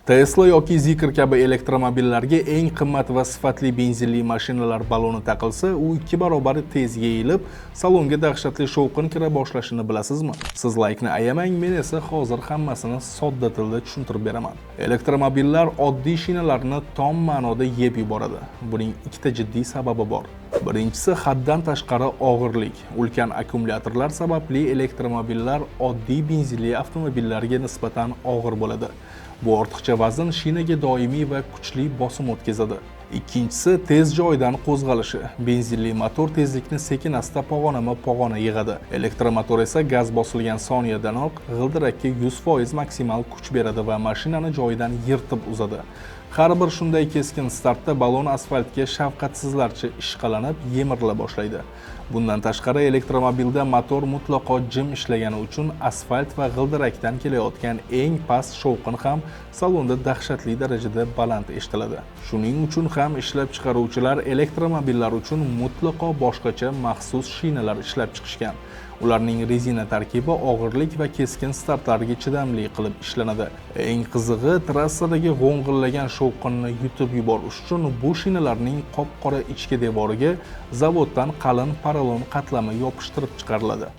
Tesla yoki Zeekr kabi elektromobillarga eng qimmat va sifatli benzinli mashinalar baloni taqilsa, u 2 barobar tez yeyilib, salonga dahshatli shovqin kira boshlashini bilasizmi? Siz laykni ayamang, men esa hozir hammasini sodda tilda tushuntirib beraman. Elektromobillar oddiy shinalarni tom ma'noda yeb yuboradi. Buning ikkita jiddiy sababi bor. Birinchisi, haddan tashqari og'irlik. Ulkan akkumulyatorlar sababli elektromobillar oddiy benzinli avtomobillarga nisbatan og'ir bo'ladi. Bu ortiqcha vazn shinaga doimiy va kuchli bosim o'tkazadi. Ikkinchisi, tez joyidan qo'zg'alishi. Benzinli motor tezlikni sekin asta pog'onama pog'ona yig'adi. Elektromotor esa gaz bosilgan soniyadanoq g'ildirakka 100% maksimal kuch beradi va mashinani joyidan yirtib uzadi. Har bir shunday keskin startda balon asfaltga shafqatsizlarcha ishqalanib, yemirila boshlaydi. Bundan tashqari, elektromobilda motor mutlaqo jim ishlagani uchun asfalt va g'ildirakdan kelayotgan eng past shovqin ham salonda dahshatli darajada baland eshitiladi. Shuning uchun ham ishlab chiqaruvchilar elektromobillar uchun mutlaqo boshqacha, maxsus shinalar ishlab chiqishgan. Ularning rezina tarkibi og'irlik va keskin startlarga chidamli qilib ishlanadi. Eng qizig'i, trassadagi g'o'ng'illagan shovqinni yutib yuborish uchun bu shinalarning qop qora ichki devoriga zavoddan qalin porolon qatlami yopishtirib chiqariladi.